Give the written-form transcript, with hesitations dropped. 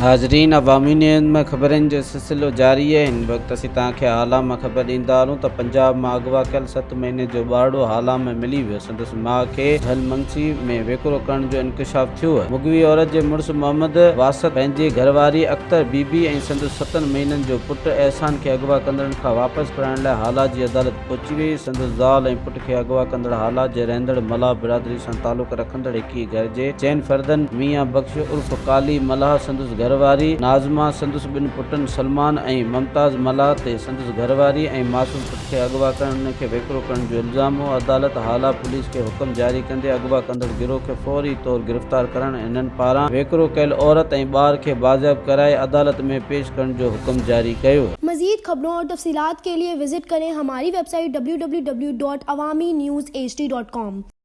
ناظرين عوامي نيوز ۾ خبرن جو سلسلو جاري آهي هن وقت اسين توهان کي هالا مان خبر ڏيندا هلون ته پنجاب مان اغوا ڪيل ست مهيني جو ٻارڙو هالا ۾ ملي ويو سندس ماء کي جهل منگسي ۾ ويڪرو ڪرڻ جو انڪشاف ٿيو مغوي عورت جي مڙس محمد واسط پنهنجي گهرواري اختر بي بي ۽ سندس ستن مهينن جو پٽ احسان کي اغوا ڪندڙن کان واپس ڪرائڻ لاء هالا جي عدالت پهچي وئي سندس زال ۽ پٽ کي اغوا ڪندڙ هالا جي رهندڙ ملاح برادري سان تعلق رکندڙ هڪ ئي گهر جي چئن فردن ميان بخش عرف ڪالي ملاح، سندس گهر واري ناظمه، سندس ٻن پٽن سلمان ۽ ممتاز ملاح تي سندس گهر واري ۽ معصوم پٽ کي اغوا ڪرڻ انهن کي ويڪرو ڪرڻ جو الزام هو. عدالت هالا پوليس کي حڪم جاري ڪندي اغوا ڪندڙ گروهه کي فوري طور گرفتار ڪرڻ ۽ انهن پاران ويڪرو ڪيل عورت ۽ ٻار کي بازياب ڪرائي عدالت ۾ پيش ڪرڻ جو حڪم جاري ڪيو. مزيد خبرون اور تفصيلات کے لئے وزٽ ڪرين ھماري web site W W W dot Awami news H D dot com.